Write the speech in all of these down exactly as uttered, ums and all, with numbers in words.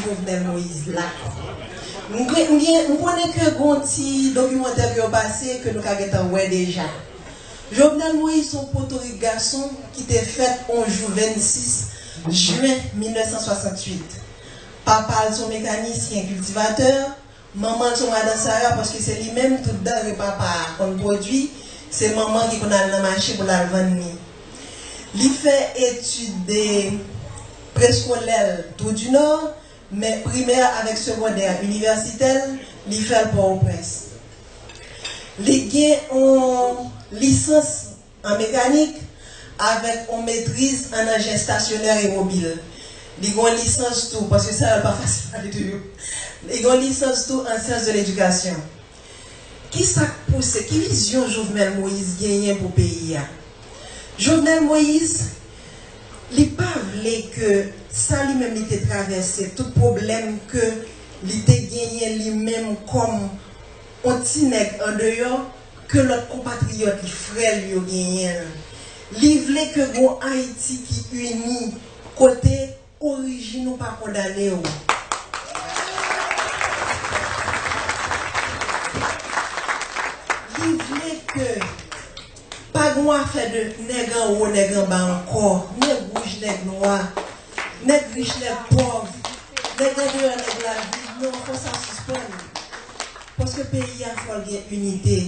Jovenel Moïse la. M gen- m gen- m konnen ke gon ti dokimantè ke yo pase ke nou ka gentan wè deja. Jovenel Moïse se yon potorik gason ki te fèt yon jou vennsis jen mil nèf san swasantuit. Papa l se yon mekanisyen kiltivatè, manman l se yon madan Sara paske se li menm tout danre papa a konn pwodui, se manman ki konn al nan mache pou l al vann li. Li fè etid de preskolè l Tour du Nord, men primè avèk segondè inivèsitè l, li fè l Pòtoprens. Li gen yon lisans an mekanik avèk yon metriz an anjen estasyonè e mobil. Li gen yon lisans tou, paske sa yo pa fasil pale toujou. Li gen yon lisans tou an syans de ledikasyon. Kisa k pouse, ki vizyon Jovenel Moïse genyen pou peyi a? Jovenel Moïse, li pa vle ke sa li menm li te travèse, tout pwoblèm ke li te genyen li menm kòm yon ti nèg andeyò, ke lòt konpatriyòt li, frè l yo genyen l. Li vle ke gon Ayiti ki ini, kote orijin ou pa kondane w. Li vle ke pa gon afè de nèg anwo, nèg anba ankò, nèg wouj, nèg nwa, nèg rich, nèg pòv, nèg andeyò, nèg lavil. Non, fò sa sispann. Paske peyi a fò l gen inite.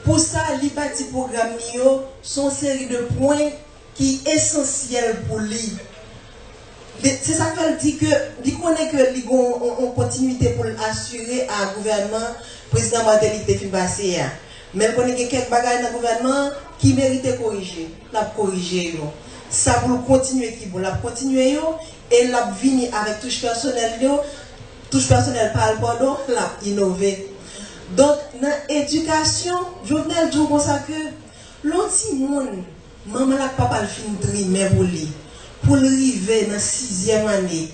Pou sa, li bati pwogram li yo sou yon seri de pwen ki esansyèl pou li. Li- Se sa k fè l di ke li konnen ke li gon yon, yon kontinwite pou l asire a gouvènman prezidan Martelly ki te fin pase a. Men l konnen gen kèk bagay nan gouvènman an ki merite korije. L ap korije yo. Sa pou l kontinye ki bon, l ap kontinye yo e l ap vini avèk touch pèsonèl yo, touch pèsonèl pa l, padon, l ap inove. Donk, nan edikasyon, Jovenel di w konsa ke lè yon timoun, manman l ak papa l fin trimen pou li, pou l rive nan sizyèm ane,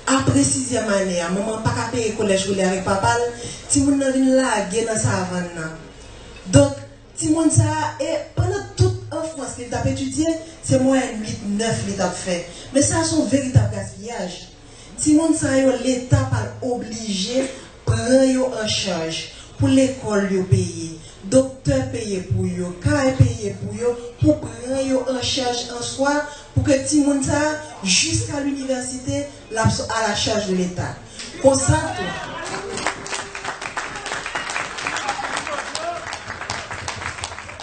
apre sizyèm ane a, manman an pa ka peye kolèj pou li avèk papa l, timoun nan vin lage nan savann nan. Donk, timoun sa a, e pandan tout anfans li t ap etidye, se mwayèn uit, nèf li t ap fè. Men sa a se yon veritab gaspiyaj. Timoun sa yo, Leta pral oblije pran yo an chaj pou lekòl yo peye, doktè peye pou yo, kay peye pou yo, pou pran yo an chaj an swa, pou ke timoun sa a, jiska linivèsite, l ap so- à la charge de Leta. Konsa tou,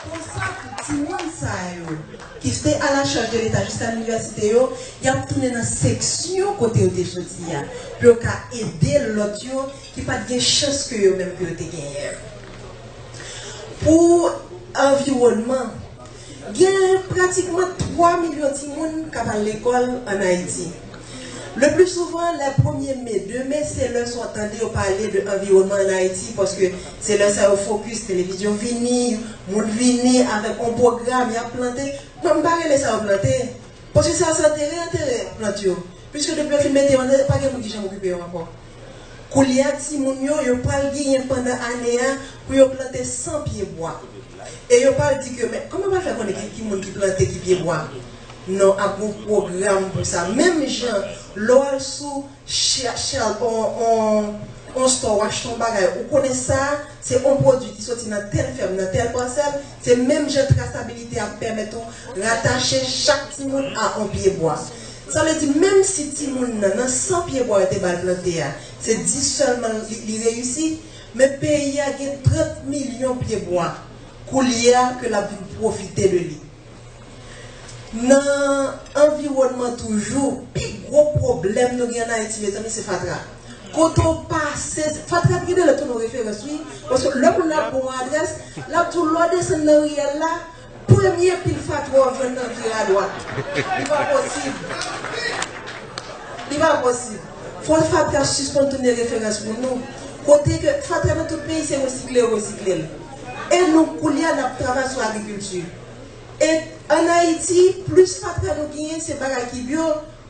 konsa tou, timoun sa yo, ki te à la charge de Leta jiska linivèsite yo, y ap tounen nan seksyon kote yo te soti a, pou yo ka ede lòt yo ki pa t gen chans ke yo menm ke yo te genyen. Pou anviwònman, gen pratikman twa milyon timoun k ap al lekòl ann Ayiti. Le pli souvan, lè premye me, de me, se lè sa w tande yo pale de anviwònman ann Ayiti, paske se lè sa yo fokis, televizyon vini, moun vini avèk yon pwogram, y ap plante. Mwen, m pa rele sa yo plante, paske sa se antere, antere plant yo. Piske depi yo fin mete yo anndan, pa gen moun ki janm okipe yo ankò. Koulye a, timoun yo, yo pral genyen pandan ane a pou yo plante san pye bwa. E yo pral di ke, men kòman yo pral fè konnen ki, ki moun ki plante ki pye bwa? Non, ap gon pwogram pou sa. Menm jan, lè w al sou Shell, on, on, on store, w achte yon bagay, ou konnen sa, se yon pwodui ki soti nan tèl fèm, nan tèl pasèl, se menm jan trasabilite ap pèmèt ou ratache chak timoun a yon pye bwa. Sa vle di, menm si timoun nan, nan san pye bwa yo te ba l plante a, se dis sèlman li, li reyisi, men peyi a gen trant milyon pye bwa koulye a ke l ap vin pwofite de li. Nan anviwònman toujou, pi gwo pwoblèm nou gen ann Ayiti, mezanmi, se fatra. Kote w pase, fatra gen de lè tounen yon referans, wi. Paske lè moun nan bon adrès, l ap di w lè w desann nan riyèl la, premye pil fatra w ap jwenn nan vire adwat. Li pa posib. Li pa posib. Fò fatra sispann tounen referans pou nou. Kote ke fatra nan tout peyi se resikle yo resikle l. E nou, koulye a, n ap travay sou agrikilti. E ann Ayiti, plis fatra nou genyen, se bagay ki byo,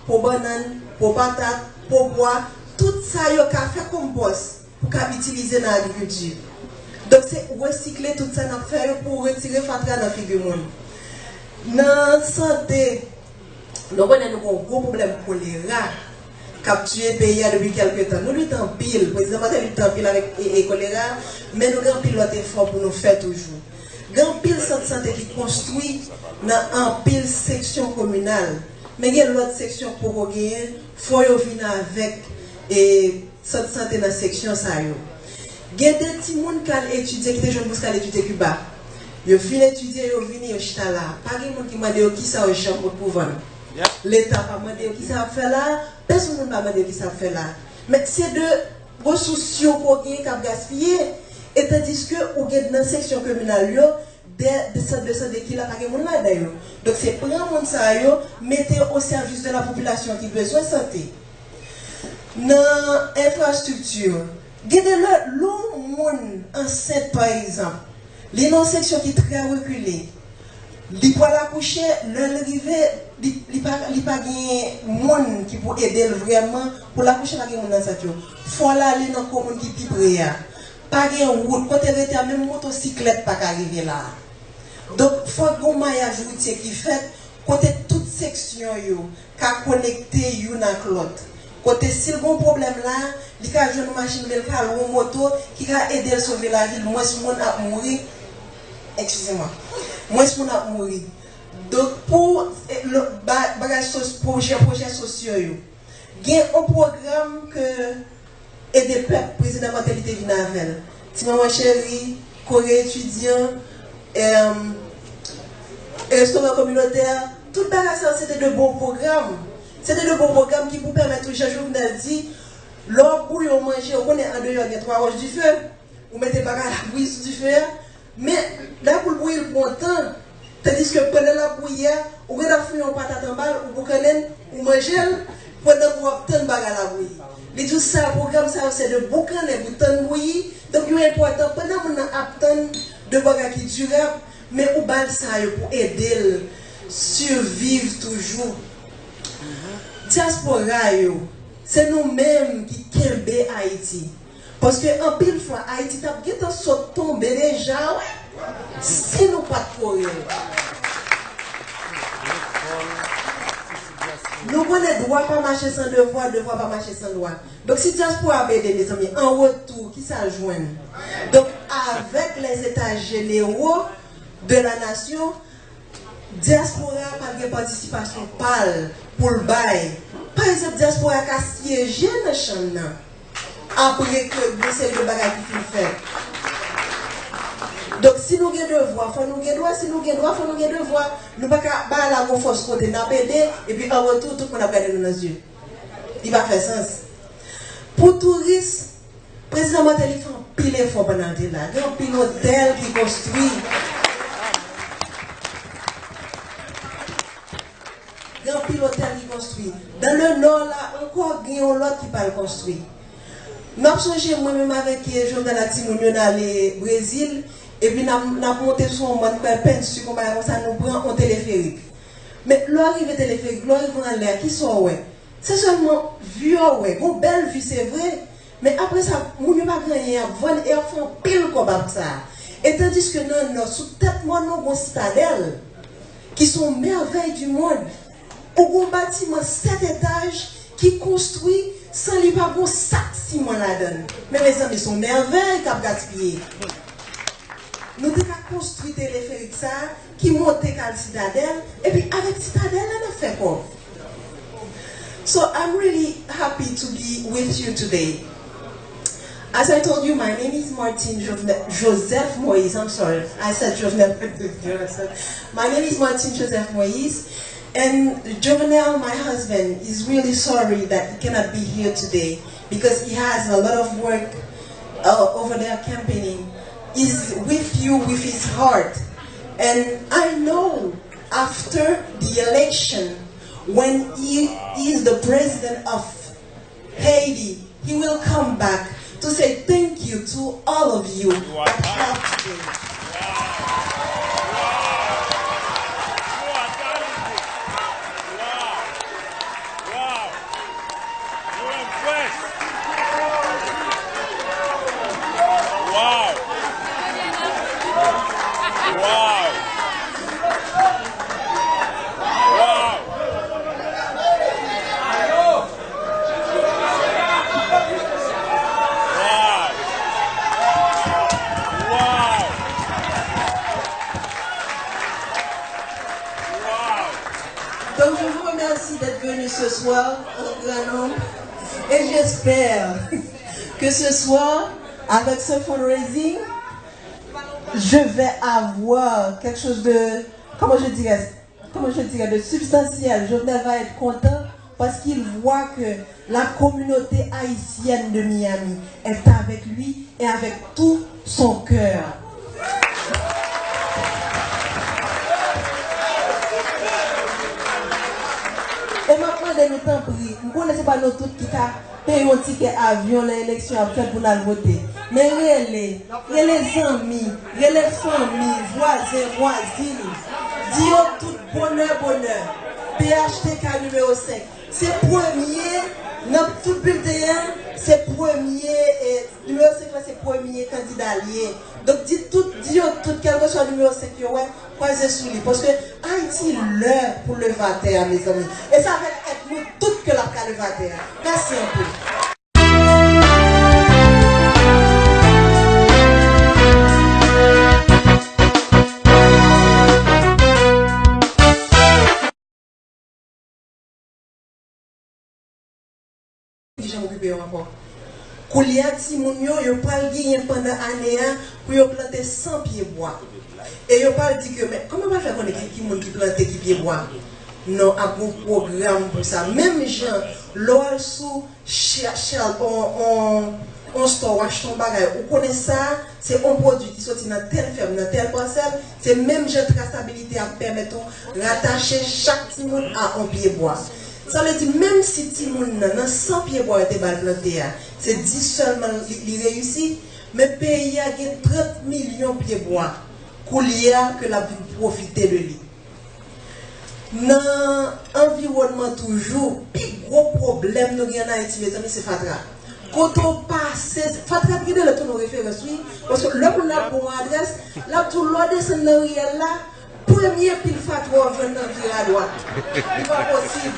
po bannann, po patat, po pwa, tout sa yo ka fè konpòs pou k ap itilize nan agrikilti. Donk, se resikle tout sa n ap fè yo pou retire fatra nan figi moun. Nan sante, nou konnen nou gen yon gwo pwoblèm kolera. k ap tiye peyi a depi kèlke tan. Nou lite anpil, prezidan Martelly lite anpil avèk e, e kolera, men nou gen anpil lòt efò pou nou fè toujou. Gen anpil sant sante ki konstwi nan anpil seksyon kominal, men gen lòt seksyon k poko genyen, fò yo vin avèk e, sant sante nan seksyon sa yo. Gen de timoun k al etidye, ki te jwenn bous k al etidye Kiba. Yo fin etidye, yo vini, yo chita la. Pa gen moun ki mande yo kisa yo janm pot pou vann. Leta pa mande yo kisa y ap fè la, pèsonn moun pa mande yo kisa y ap fè la. Men se de resous yo ke w gen k ap gaspiye, e tandiske ou gen nan seksyon kominal yo, de, de sant de sante ki la, pa gen moun ladan yo. Donk, se pran moun sa yo, mete yo o sèvis de la popilasyon ki bezwen sante. Nan enfrastrikti, gen de lè, lè yon moun ansent, pa egzanp, li nan yon seksyon ki trè rekile, li pral akouche, lè l rive, li, li pa, li pa gen moun ki pou ede l vrèman, pou l akouche, pa gen moun nan sant yo. Fò l ale nan komin ki pi pre a. Pa gen wout, kote l rete a, menm motosiklèt pa ka rive la. Donk, fòk gen yon mayaj woutye ki fèt, kote tout seksyon yo ka konekte youn ak lòt. Kote si l gen yon pwoblèm la, li ka jwenn yon machin, men l ka lwe yon moto ki ka ede l sove lavi l, mwens moun ap mouri. Eskize mwa. Mwens moun ap mouri. Donk, pou, e, lo, ba, bagay sos, pwojè, pwojè sosyo yo, gen yon pwogram ke Ede Pèp, prezidan Martelly te vin avè l. Ti Manman Cheri, Kore Etidyan, em, Restoran Kominotè, tout bagay sa yo, se te de bon pwogram. Se te de bon pwogram ki pou pèmèt ou, jan Jovenel di, lè w ap bouyi yon manje, ou konnen andeyò gen twa wòch dife, ou mete bagay la bouyi sou dife a, men, lè pou l bouyi, l pran tan. Tandiske pandan l ap bouyi a, ou gentan fouye yon patat anba l, ou boukannen l, ou manje l, pandan w ap tann bagay la bouyi. Li di w sa, pwogram sa yo se de boukannen pou tann bouyi, donk yo enpòtan pandan moun nan ap tann de bagay ki dirab, men ou ba l sa yo pou ede l siviv toujou. Dyaspora yo, se nou menm ki kenbe Ayiti. Paske anpil fwa, Ayiti t ap gentan sot tonbe deja, wi, si nou pa t kore l. Nou konnen dwa pa mache san devwa, devwa pa mache san dwa. Donk, si dyaspora ap ede, mezanmi, an retou, kisa l jwenn? Donk, avèk les États généraux de la nation, dyaspora a pral gen patisipasyon pa l pou l bay. Pa egzanp, dyaspora a ka syeje nan chanm nan apre ke gen seri de bagay ki fin fèt. Donk, si nou gen devwa, fò nou gen dwa. Si nou gen dwa, fò nou gen devwa. Nou pa ka bay la gon fòs kote n ap ede, epi an retou, tout moun ap gade nou nan zye. Li pa fè sans. Pou touris, Prezidan Martelly fè anpil efò pandan l te la. Gen anpil otèl ki konstwi. Gen anpil otèl ki konstwi. Dans le Nord la ankò, gen yon lòt ki pral konstwi. N ap sonje, mwen menm avèk, eh, Jovenel ak timoun yo, n ale Brezil, epi n ap, n ap monte sou yon mòn, kwè, Penn Sik, yon bagay konsa, nou pran yon teleferik. Men, lè w rive teleferik, lè w rive anlè a, kisa w wè? Se sèlman vi w wè, gon bèl vi se vre, men apre sa, moun yo pa gen anyen y ap vann e y ap fè anpil kòb ak sa. E tandiske nan Nò, sou tèt mòn nou, gon sitadèl, ki se yon mèvèy di mond. Ou gon batiman sèt etaj ki konstwi san li pa gon sak siman ladan l. Men mezanmi, se yon mèvèy k ap gaspiye. Nou te ka konstwi teleferik sa a ki monte k al Sitadèl, epi avèk Sitadèl la n ap fè kòb. So I'm really happy to be with you today. As I told you, my name is Martine Jovenel, Joseph Moïse. I'm sorry, I said Jovenel. My name is Martine Joseph Moïse, and Jovenel, my husband, is really sorry that he cannot be here today because he has a lot of work uh, over there campaigning. Is with you with his heart. And I know after the election, when he is the president of Haiti, he will come back to say thank you to all of you that helped today. Ce soir en grand nombre et j'espère que ce soir, avec ce fundraising, je vais avoir quelque chose de, comment je dirais, comment je dirais, de substantiel. Jovenel va être content parce qu'il voit que la communauté haïtienne de Miami est avec lui et avec tout son cœur. E m ap mande nou, tanpri, m konnen se pa nou tout ki ka peye yon tikè avyon lè eleksyon ap fèt pou n al vote. Men rele, rele zanmi, rele fanmi, vwazen, vwazin. Di yo tout bonè, bonè. P H T K nimewo senk. Se premye, nan tout bilten an, se premye, e, nimewo senk la se premye kandida l ye. Donk, di tout, di yo tout, kèlkeswa nimewo senk yo wè, kwaze sou li. Paske Ayiti lè pou levatè a, mezanmi. E sa fè èt nou tout ke l ap ka levatè a. Mèsi anpil. Ki janm okipe yo ankò. Koulye a, timoun yo, yo pral genyen pandan ane a pou yo plante san pye bwa. E yo pral di ke, men, kòman yo pral fè konnen ki, ki moun ki plante ki pye bwa? Non, ap gon pwogram pou sa. Menm jan, lè w al sou Shell, Shell, on, on, on store, w achte yon bagay, ou konnen sa, se yon pwodui ki soti nan tèl fèm, nan tèl pasèl, se menm jan trasabilite ap pèmèt ou ratache chak timoun a yon pye bwa. Sa vle di, menm si timoun nan, nan san pye bwa yo te ba l plante a, se dis sèlman li, li reyisi, men peyi a gen trant milyon pye bwa koulye a ke l ap vin pwofite de li. Nan anviwònman toujou, pi gwo pwoblèm nou gen ann Ayiti, mezanmi, se fatra. Kote w pase, fatra gen de lè tounen yon referans, wi. Paske lè moun nan ap ba w yon adrès, l ap di w lè w desann nan riyèl la, premye pil fatra w ap jwenn nan vire adwat. Li pa posib.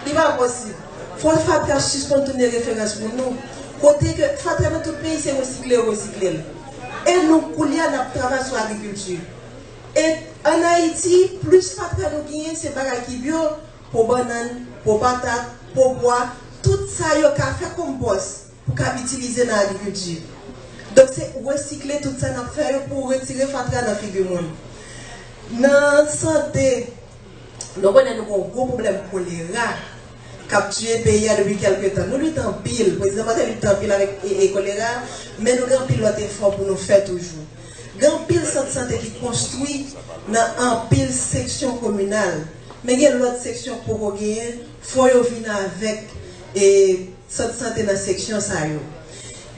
Li pa posib. Fò fatra sispann tounen referans pou nou. Kote ke fatra nan tout peyi se resikle yo resikle l. E nou, koulye a, n ap travay sou agrikilti. E ann Ayiti, plis fatra nou genyen, se bagay ki byo, po bannann, po patat, po pwa, tout sa yo ka fè konpòs pou k ap itilize nan agrikilti. Donk, se resikle tout sa n ap fè yo pou retire fatra nan figi moun. Nan sante, nou konnen nou gen yon gwo pwoblèm kolera k ap tiye peyi a depi kèlke tan. Nou lite anpil, prezidan Martelly lite anpil avèk e, e kolera, men nou gen anpil lòt efò pou nou fè toujou. Gen anpil sant sante ki konstwi nan anpil seksyon kominal, men gen lòt seksyon k poko genyen, fò yo vin avèk, e, sant sante nan seksyon sa yo.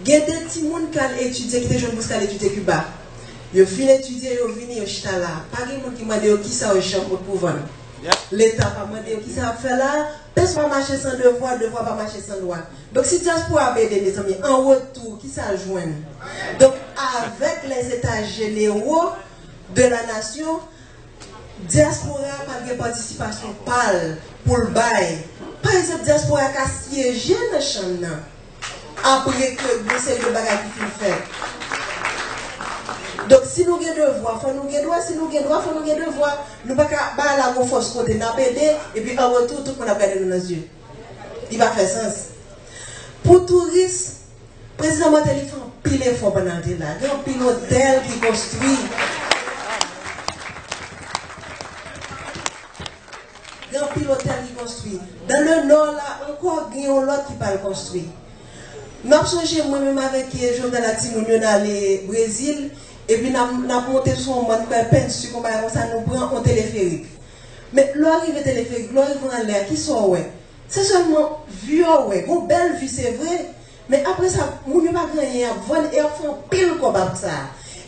Gen de timoun k al etidye, ki te jwenn bous k al etidye Kiba. Yo fin etidye, yo vini, yo chita la. Pa gen moun ki mande yo kisa yo janm pot pou vann. Leta pa mande yo kisa y ap fè la. Pèsonn pa mache san devwa, devwa pa mache san dwa. Donk, si dyaspora ap ede, mezanmi, an retou, kisa l jwenn? Donk, avèk les États généraux de la nation, dyaspora a pral gen patisipasyon pa l pou l bay. Pa egzanp, dyaspora a ka syeje nan chanm nan apre ke gen seri de bagay ki fin fèt. Donk, si nou gen devwa, fò nou gen dwa. Si nou gen dwa, fò nou gen devwa. Nou pa ka bay la gon fòs kote n ap ede, epi an retou, tout moun ap gade nou nan zye. Li pa fè sans. Pou touris, prezidan Martelly fè anpil efò pandan l te la. Gen anpil otèl ki konstwi. Gen anpil otèl ki konstwi. Dans le Nord la ankò, gen yon lòt ki pral konstwi. N ap sonje, mwen menm avèk, eh, Jovenel ak timoun yo, n ale Brezil, epi n ap, n ap monte sou yon mòn, kwè Penn Sik, yon bagay konsa, nou pran yon teleferik. Men lè w rive teleferik, lè w rive anlè a, kisa w wè? Se sèlman vi w wè. Gon bèl vi, se vre. Men apre sa, moun yo pa gen anyen y ap vann e y ap fè anpil kòb ak sa.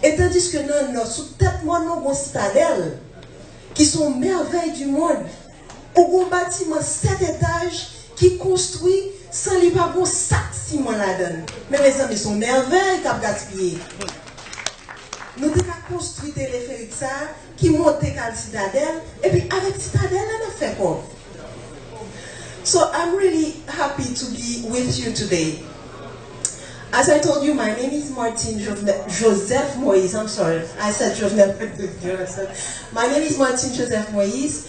E tandiske nan Nò, sou tèt mòn nou, gon Sitadèl, ki se yon mèvèy di mond. Ou gon batiman sèt etaj ki konstwi san li pa gon sak siman ladan l. Men mezanmi, se yon mèvèy k ap gaspiye. Nou te ka konstwi teleferik sa a ki monte k al Sitadèl, epi avèk Sitadèl la n ap fè kòb. So I'm really happy to be with you today. As I told you, my name is Martine Jovenel, Joseph Moïse. I'm sorry, I said Jovenel. My name is Martine Joseph Moïse,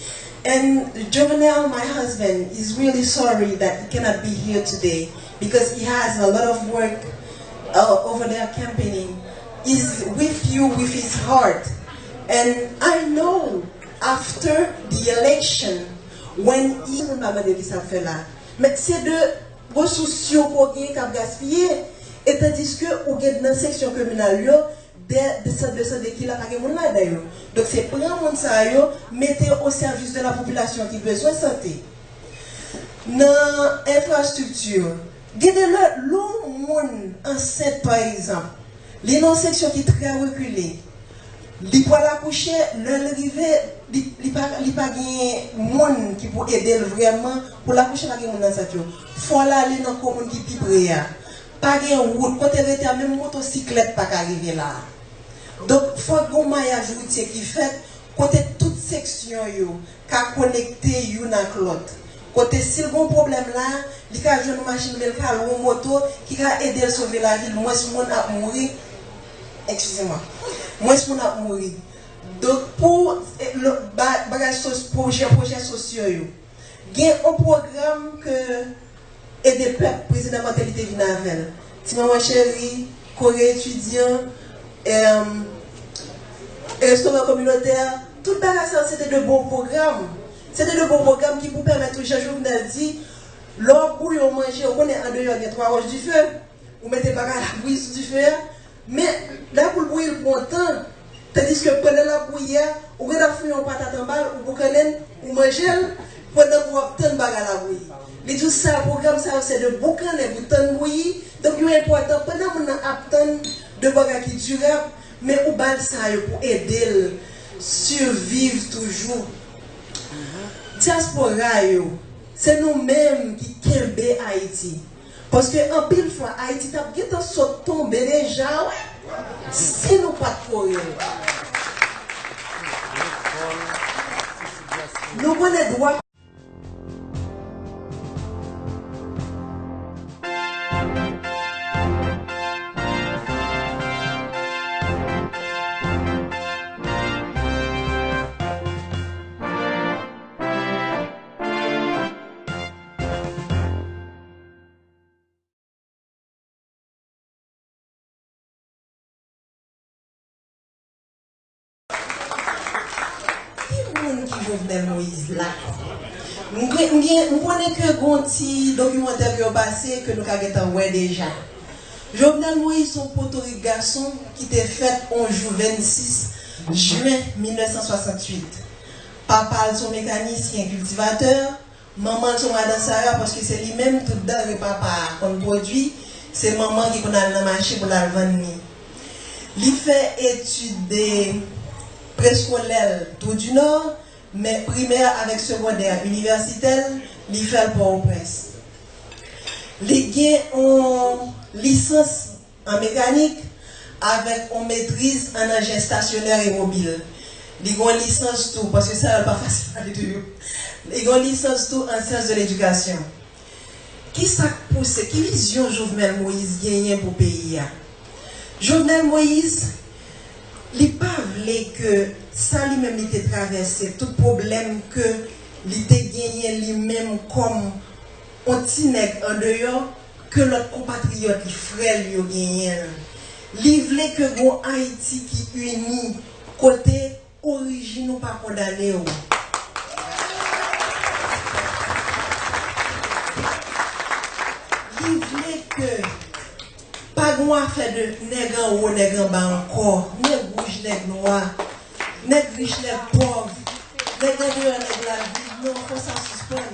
And Jovenel, my husband, is really sorry that he cannot be here today because he has a lot of work uh, over there campaigning. He's with you with his heart. And I know after the election, when he... Moun pa mande ki sa ap fè la. Men se de resous yo ke w genyen k ap gaspiye. E tandiske ou gen nan seksyon kominal yo, de, de sant de sante ki la pa gen moun ladan yo. Donk se pran moun sa yo, mete yo o sèvis de la popilasyon ki bezwen sante. Nan enfrastrikti, gen de lè, lè yon moun ansent pa egzanp, li nan yon seksyon ki trè rekile, li pral akouche, lè l rive, li, li pa, li pa gen moun ki pou ede l vrèman pou l akouche, pa gen moun nan sant yo. Fò l ale nan komin ki pi pre a. Pa gen wout, kote l rete a, menm motosiklèt pa ka rive la. Donk, fòk gon mayaj woutye ki fèt, kote tout seksyon yo ka konekte youn ak lòt. Kote si l gon pwoblèm la, li ka jwenn yon machin, men l ka lwe yon moto ki ka ede l sove lavi l, mwens moun ap mouri. Excusez-moi. Mwens moun ap mouri. Donk, pou, eh, lo, ba, bagay sos, pwojè, pwojè sosyo yo. Gen yon pwogram ke Edepèp, prezidan Martelly te vin avè l. Ti Manman Cheri, Kore Etidyan, em, restoran kominotè, tout bagay sa yo se te de bon pwogram. Se te de bon pwogram ki pou pèmèt ou, jan Jovenel di, lè w ap bouyi yon manje, ou konnen andeyò gen twa wòch dife, ou mete bagay la bouyi sou dife a, men lè pou l bouyi l pran tan, tandiske pandan l ap bouyi a, ou gentan fouye yon patat anba l, ou boukannen l, ou manje l, pandan w ap tann bagay la bouyi. Li di w sa, pwogram sa yo se de boukannen pou tann bouyi, donk yo enpòtan pandan moun nan ap tann de bagay ki dirab, men ou ba l sa yo pou ede l siviv toujou. Dyaspora yo, se nou menm ki kenbe Ayiti. Paske anpil fwa, Ayiti t ap gentan sot tonbe deja, wi, si nou pa t kore l. Nou konnen dwa. Ki moun ki Jovenel Moïse la? M gen, m gen, m konnen ke gon ti dokimantè ke yo pase ke nou ka gentan wè deja. Jovenel Moïse se yon potorik gason ki te fèt yon jou vennsis jen mil nèf san swasantuit. Papa l se yon mekanisyen kiltivatè, manman l se yon madan Sara, paske se li menm tout danre papa a konn pwodui, se manman ki konn al nan mache pou l al vann li. Li fè etid de preskolè l Tour du Nord, men primè avèk segondè inivèsitè l, li fè l Pòtoprens. Li gen yon lisans an mekanik avèk yon metriz an anjen estasyonè e mobil. Li gen yon lisans tou, paske sa yo pa fasil pale toujou. Li gen yon lisans tou an syans de ledikasyon. Ki sa k pouse, ki vizyon Jovenel Moïse genyen pou peyi a? Jovenel Moïse, li pa vle ke sa li menm li te travèse, tout pwoblèm ke li te genyen li menm kòm yon ti nèg andeyò, ke lòt konpatriyòt li, frè l yo genyen l. Li vle ke gon Ayiti ki ini, kote orijin ou pa kondane w. Li vle ke pa gon afè de nèg anwo, nèg anba ankò, nèg wouj, nèg nwa, nèg rich, nèg pòv, nèg andeyò, nèg lavil. Non, fò sa sispann.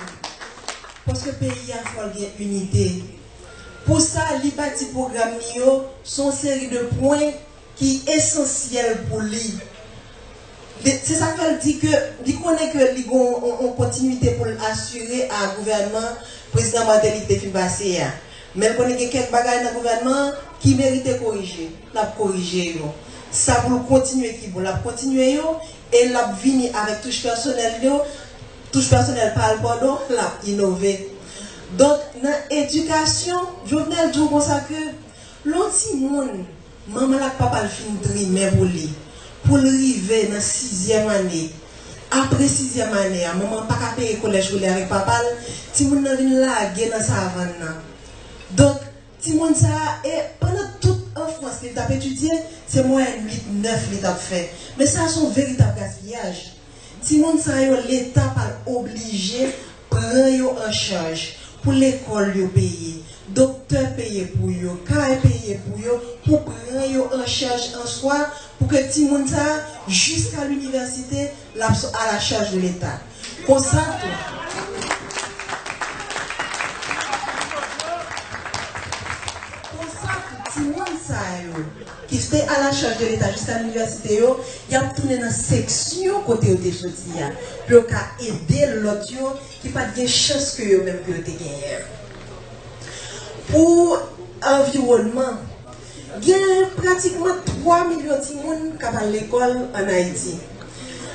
Paske peyi a fò l gen inite. Pou sa, li bati pwogram li yo sou yon seri de pwen ki esansyèl pou li. Li, se sa k fè l di ke li konnen ke li gon yon, yon kontinwite pou l asire a gouvènman prezidan Martelly ki te fin pase a. Men l konnen gen kèk bagay nan gouvènman an ki merite korije. L ap korije yo. Sa pou l kontinye ki bon, l ap kontinye yo e l ap vini avèk touch pèsonèl yo, touch pèsonèl pa l, padon, l ap inove. Donk, nan edikasyon, Jovenel di w konsa ke lè yon timoun, manman l ak papa l fin trimen pou li, pou l rive nan sizyèm ane, Apre sizyèm ane a, manman an pa ka peye kolèj pou li avèk papa l, timoun nan vin lage nan savann nan. Donk, timoun sa a, e pandan tout anfans li, li t ap etidye, se mwayèn uit, nèf li t ap fè. Men sa a se yon veritab gaspiyaj. Timoun sa yo, Leta pa oblije pran yo an chaj pou lekòl yo peye, doktè peye pou yo, kay peye pou yo, pou pran yo an chaj an swa, pou ke timoun sa a, jiska linivèsite, l ap so-, à la charge de Leta. Konsa tou, konsa tou, timoun sa yo, ki te à la charge de Leta jiska linivèsite yo, y ap tounen nan seksyon kote yo te soti a, pou yo ka ede lòt yo ki pa t gen chans ke yo menm ke yo te genyen. Pou anviwònman, gen pratikman twa milyon timoun k ap al lekòl ann Ayiti.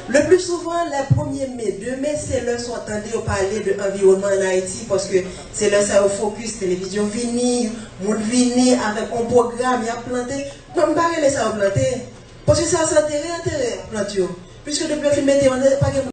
Le pli souvan, lè premye me, de me, se lè sa w tande yo pale de anviwònman ann Ayiti, paske se lè sa yo fokis, televizyon vini, moun vini avèk yon pwogram, y ap plante. Mwen, m pa rele sa yo plante, paske sa se antere, antere plant yo. Piske depi yo fin mete yo ann, pa gen